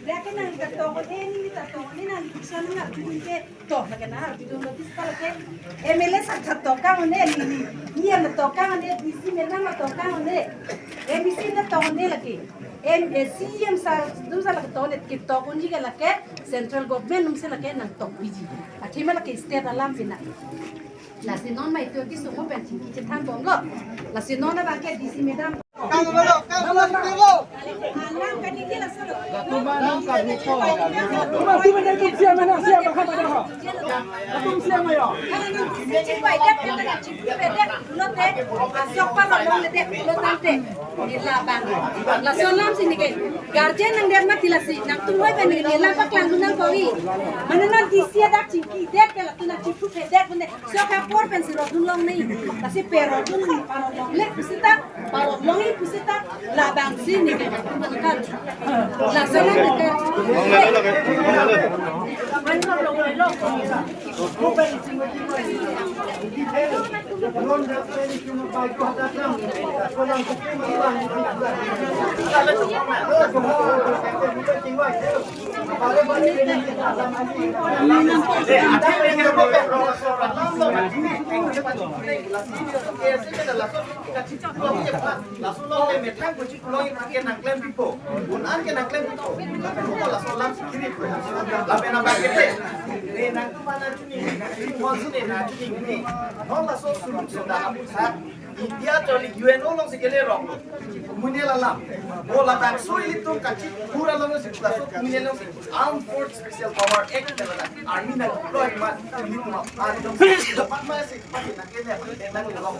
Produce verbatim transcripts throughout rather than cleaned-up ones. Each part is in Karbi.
Lake nang ta tong, eh, neli ta tong, neli nang bisa nang arjudun ke, to, lake nang arjudun lo, bis ta lake M L A sar ta tong kang ne, neli, neli, neli ta tong kang ne, D C madam ta tong kang ne, M E C ta tong ne lake, M, eh, C E M sar, dun sar lake tong ne, ke tong unji ke lake central government atum si lake nang tong piji. Athema lake state alam pina. Lasi non mai tu ke sumo pen chingki chethan bomlo. Lasi non abang ke D C madam. Laso alam si neke. Guardian nang dia mati lasi. Nangtum hoi pen neke neli lapak lang dunang koi. Mane non D C adak chingki det ke latum nang chingki det bune. Sok apor pen si rodun longle. Lasi pe rodun, parot longle pusita, parot longle pusita, labang si neke. Kan. Laso alam neke. Laso along le methang kuchi kulong iphan ke nangklem pipo. Un an ke nangklem pipo. Lapen laso alam si kiri po. Lapen abang ke te. Ne nangtum aphan nangchini. Nangtum aphan si ne nangchini ne. Non laso suluk sunda aphuthak India charli U N O along si kele rong. Criminal alam. Bo labangso ilitum kachipura along si laso criminal along si Armed Force Special Power Act, army nang deploy ma ilitum aphan. Dapat ma si pati nang kele nang rong.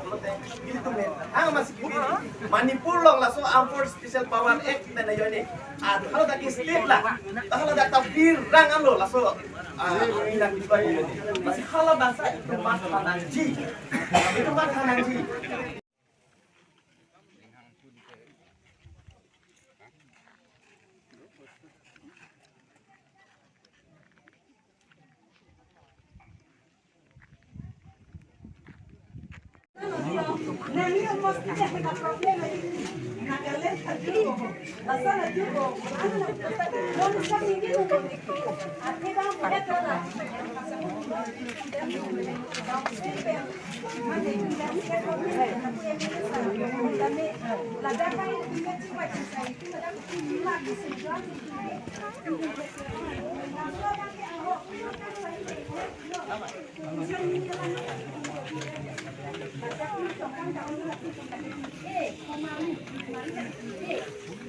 Ilitum ne. Ang masih kiri. Manipur along laso Armed Force Special Power Act pen ajoine. Ah, haladak ke state la. Haladak ta virang amlo laso. Ah, virang di bagi. Masih hala bangsa itu mat hanangji. Itu mat hanangji.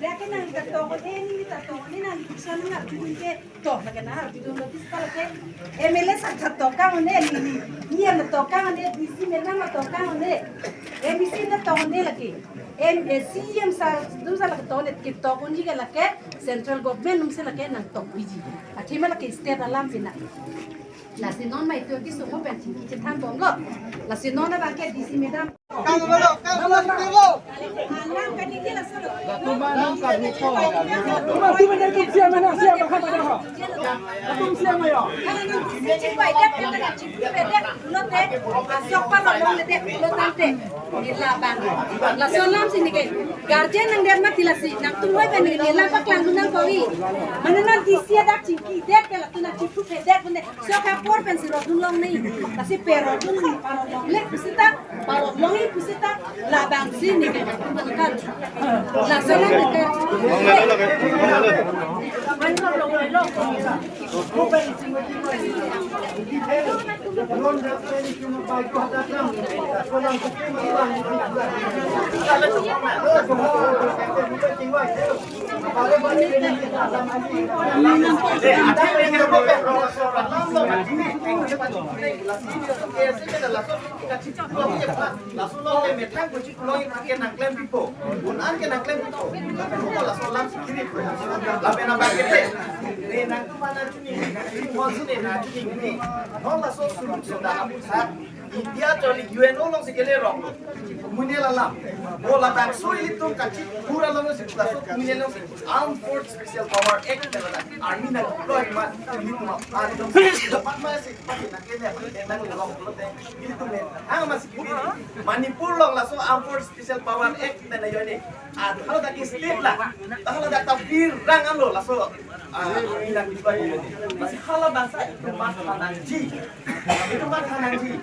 Lake nang ta tong, eh, neli ta tong, neli nang bisa nang arjudun ke, to, lake nang arjudun lo, bis ta lake M L A sar ta tong kang ne, neli, neli, neli ta tong kang ne, D C madam ta tong kang ne, M E C ta tong ne lake, M, eh, C E M sar, dun sar lake tong ne, ke tong unji ke lake central government atum si lake nang tong piji. Athema lake state alam pina. Lasi non mai tu ke sumo pen chingki chethan bomlo. Lasi non abang ke D C madam. Laso alam si neke. Guardian nang dia mati lasi. Nangtum hoi pen neke neli lapak lang dunang koi. Mane non D C adak chingki det ke latum nang chingki det bune. Sok apor pen si rodun longle. Lasi pe rodun, parot longle pusita, parot longle pusita, labang si neke. Kan. Laso alam neke. Laso along le methang kuchit pulo, iphan ke nangklem pipo. Un-an ke nangklem pipo. Lapen laso alam si kiri po. Lapen abang ke te. Ne nangtum aphan nangchini. Nangtum aphan si ne nangchini. Non laso solution dak aputha. India charli U N O along si kele rong. Komunal alam. Bo labangso ilitum kachit pura along si laso komunal along si Armed Force Special Power Act pen ladak army nang deploy ma ilitum aphan. Dapat ma si pakai nang kene nang long pulote ilitum ne. Ang ma si kiri. Manipur along laso Armed Force Special Power Act pen ajoine. Ah, haladak state la. Haladak ta bir rang alo laso. Ah, army nang deploy. Masi hala bangsa itum matha nangji. Itum matha nangji.